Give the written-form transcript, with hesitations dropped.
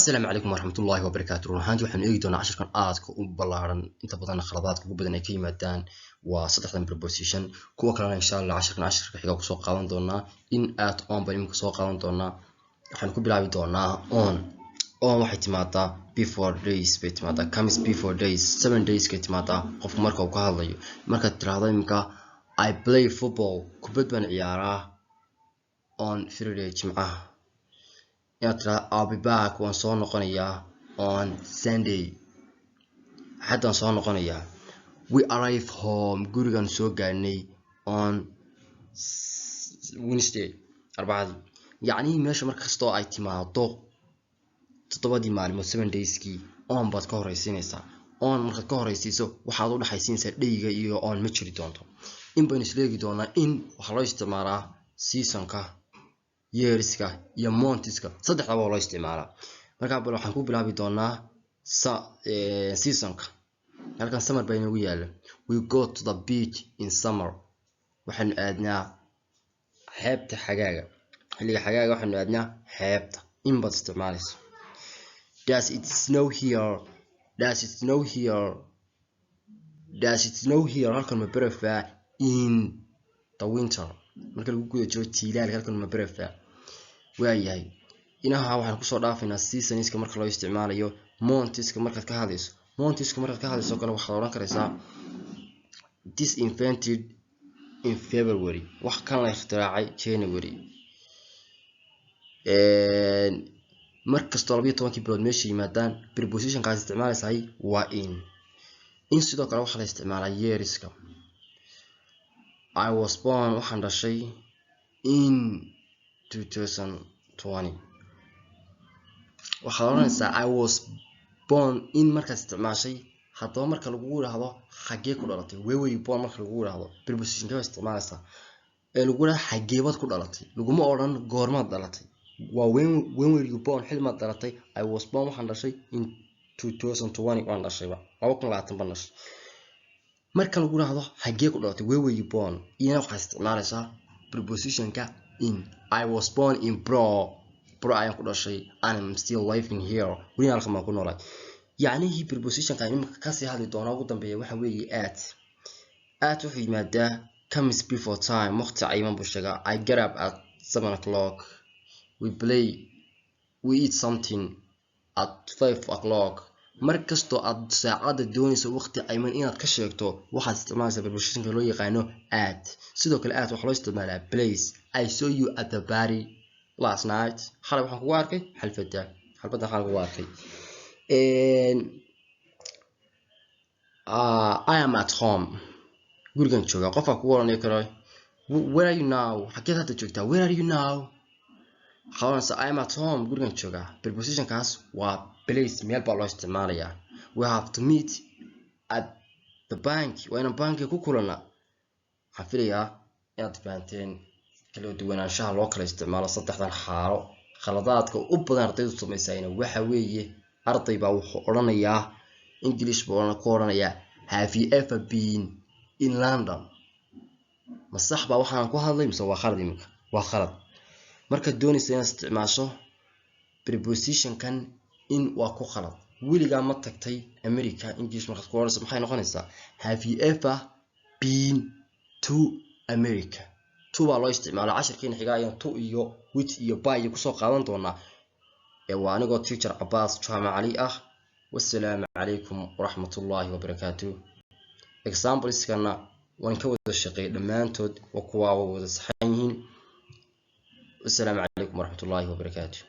Asalaamu calaykum waraxmatullaahi wabarakaatu. Run ahaantii, waxaanu eegi doonaa casharkan aadka u ballaaran. Inta badan khaladaadka ugu badan ay ka yimaadaan waa saddexdan preposition. Kuwa kalena, insha Allah, casharkan casharka xiga kusoo qaadan doonaa. In, at, on baan iminka soo qaadan doonaa. Waxaan ku bilaabi doonaa on. On waxay timaadaa before days bay timaadaa, comes before days, 7 days kay timaadaa qofku marka uu ka hadlayo. Markaad tiraahdo iminka "I play football", kubad baan ciyaaraa, on Friday, Jimcaha. Inaad tiraahdo "I'll be back", waan soo noqonayaa, on Sunday, Axaddaan soo noqonayaa. We arrive home, gurigaan soo gaarnay, on Wednesday, Arbacadii. Yacnihii meesha mar kastoo ay timaado 7dii maalmood, 7 dayskii, on baad ka horeysiinaysaa. On markaad ka horeysiiso, waxaad u dhexaysiinaysaa dayga iyo on ma jiri doonto. In baynu isleegi doonaa. In waxaa loo isticmaalaa seasonka, yearska iyo monthska, saddexdaba waa loo isticmaalaa. Markaa bal waxaan ku bilaabi doonaa seasonka. Halkan summer baa inoogu yaala. We go to the beach in summer, waxaanu aadnaa xeebta xagaaga. Xilliga xagaaga waxaanu aadnaa xeebta. In baad isticmaalaysa. Does it snow here? Does it snow here? Does it snow here, halkan ma barafaa, in the winter? Marka lagu guda jiro jiilaalka, halkan ma barafaa? Waayahay, inaha waxaan kusoo dhaafaynaa seasonska marka loo isticmaalayo. Monthska markaad ka hadlayso, monthska markaad ka hadlayso kale, waxaad odhan karaysaa "This invented in February", wax kan la ikhtiraacay January. Mar kastoo 12kii bilood meesha yimaadaan, prepositionkaas isticmaalaysahay waa in. In sidoo kale waxaa la isticmaalaa yearska. I was born, waxaan dhashay, in 2020. Waxaad odhanaysaa "I was born in" markaad isticmaashay. Haddaba marka lagugu idhaahdo "Xaggee ku dhalatay?", "Where were you born?" marka lagugu idhaahdo, prepositionkee baa isticmaalaysaa ee lagu idhahdo "Xaggeebaad ku dhalatay?" Laguma odhan "Goormaad dhalatay?" Waa "When were you born?", xilmaad dhalatay. I was born, waxaan dhashay, in 2020 waan dhashayba, 2020 baan dhashay. Marka lagu idhaahdo "Xaggee ku dhalatay?", "Where were you born?", iyana waxaad isticmaalaysaa prepositionka in. I was born in Burco, Burco ayaan ku dhashay, and I'm still living here, welina halkan baan ku noolay. Yacnihii prepositionka imika kasii hadli doona ugu dambeeya waxa weeye at. At wuxuu yimaadaa, comes before time, waqti cayiman buu sheegaa. I get up at 7 o'clock. We play, we eat something at 5 o'clock. Mar kastoo aad saacadda doonayso waqti cayiman inaad ka sheegto, waxaad isticmaalaysaa prepositionka loo yaqaano at. Sidoo kale at waxaa loo isticmaalaa place. I saw you at the party last night, xalay waxaan kugu arkay xalfadda. Xalfadda waxaan kugu arkay. I am at home, gurigan joogaa. Qofaa kugu oranaya karo "Where are you now?" Xageed hadda joogtaa? "Where are you now?" Waxaa oranaysaa "I am at home", gurigan joogaa. Prepositionkaas waa place, meel baa loo isticmaalayaa. We have to meet at the bank, waa inaan bankiga ku kulanaa. Waxaan filayaa inaad fahanteen kala duwanaanshaha loo kala isticmaalo saddexdan xaalo. Khaladaadka u badan ardaydu samaysayna waxa weeye, arday baa wuxuu odhanayaa, English buu ku odhanayaa "Have you ever been in London?" Ma sax baa waxaan ku hadlay mise waa khalad? Iminka waa khalad. Markaad doonaysa inaad isticmaasho prepositionkan in, waa ku khalad. "Weligaa ma tagtay America?" English markaad ku odhanayso, maxay noqonaysaa? "Have you ever been to America?" To baa loo isticmaala. Casharkeena xiga ayaan to iyo with iyo by iyo kusoo qaadan doonaa. Ee waa anigoo teacher Cabaas Jaamac Cali ah. Wasalaamu calaykum waraxmatullaahi wabarakaatu. Exampleskana waan ka wada shaqeeyay dhammaantood, waa kuwaa wada saxan yihiin. Wasalaamu calaykum waraxmatullaahi wabarakaatu.